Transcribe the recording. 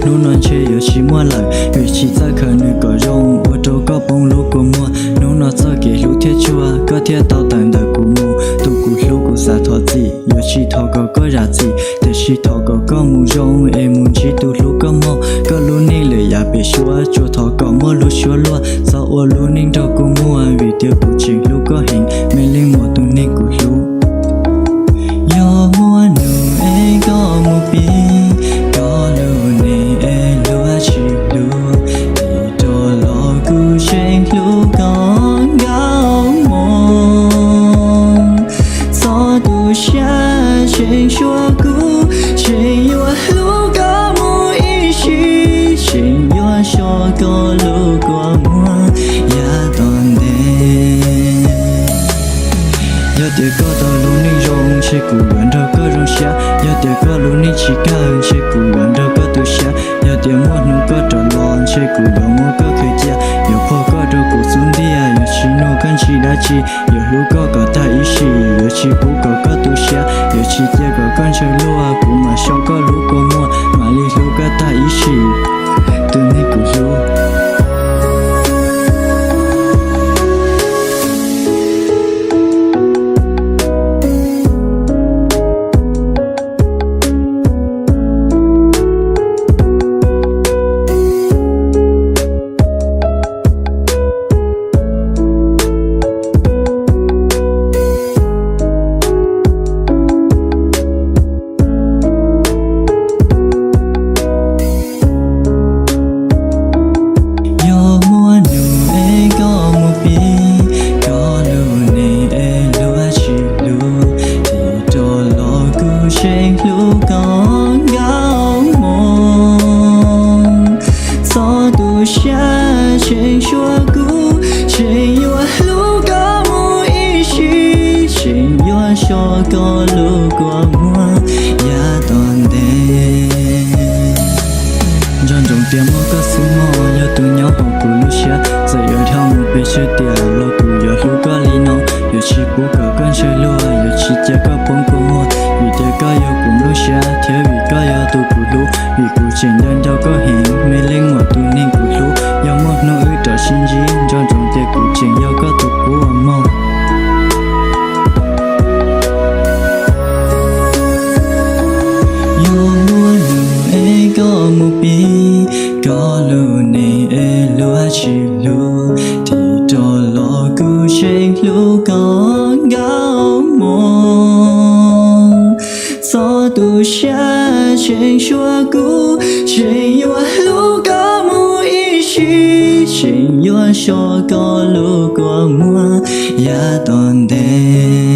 Hnub no ntshe yuav tsis muaj lawm, vim tsis txawj khaws nws kom zoo, ua rau koj poob lub kua muag. Hnub no txoj kev hlub thiaj tsuag, koj thiaj tau tawm ntawm kuv mus. Tus kuv hlub, kuv xav thov txim, yuav tsis thov kom koj zam txim, tiam sis thov kom koj mus zoo es mus ntsib tus hlub koj mog. Koj lub neej lawm yav pem suab, tsuas thov kom muaj lub suab luaj. Txhob ua lub neej nrog kua muag, vim tias kuv tseem hlub koj heev, me leej muam tus neeg kuv hlub. Yog muaj hnub es koj mus pib koj lub neej es luag tsis hlub, thim rov los kuv tseem hlub koj nkauj mog. Txhob tu siab tseem suav kuv, tseem yuav hlub koj mus ib sim, tseem yuav so koj lub kua muag yav tom ntej. Yog tias koj tau lub neej zoo, ntshe kuv yuav nrog koj zoo siab. Yog tias koj lub neej tsis kawg, ntshe kuv yuav nrog koj tu siab. Yog tias muaj hnub koj rov los, ntshe kuv yuav muab koj khaws cia. Yuav pog koj rau kuv xub ntiag, yuav tsis nug koj ntsis dab tsi. Yuav hlub koj kom tag ib sim, yuav tsis pub kom koj tu siab. Yuav tsis cia kom koj ntshaw luag, kuv mam so koj lub kua muag, mam li hlub koj tag ib sim, tus neeg kuv hlub. Yog muaj hnub es koj mus pib koj lub neej es luag tsis hlub, thim rov los kuv tseem hlub koj nkauj mog. Txhob tu siab tseem suav kuv, tseem yuav hlub koj mus ib sim, tseem yuav so koj lub kua muag yav tom ntej. Nco ntsoov tias muaj koj xwb mog yog tus nyob hauv kuv lub siab. Txawm yuav dhau mus pes tsawg tiam los kuv yuav hlub koj li no. Yuav tsis pub kom koj ntshaw luag, yuav tsis cia koj poob kua muag, vim tias koj yog kuv nplooj siab thiab vim koj yog tus kuv hlub. Vim kuv tseem nco nco koj heev, me leej muam tus neeg kuv hlub. Yog muaj hnub wb rov sib ntsib, nco ntsoov tias kuv tseem yog koj tus qub mog. Yog muaj hnub es koj mus pib koj lub neej es luag tsis hlub, thim rov los kuv tseem hlub koj nkauj mog. Txhob tu siab tseem suav kuv, tseem yuav hlub koj mus ib sim, tseem yuav so koj lub kua muag yav tom ntej.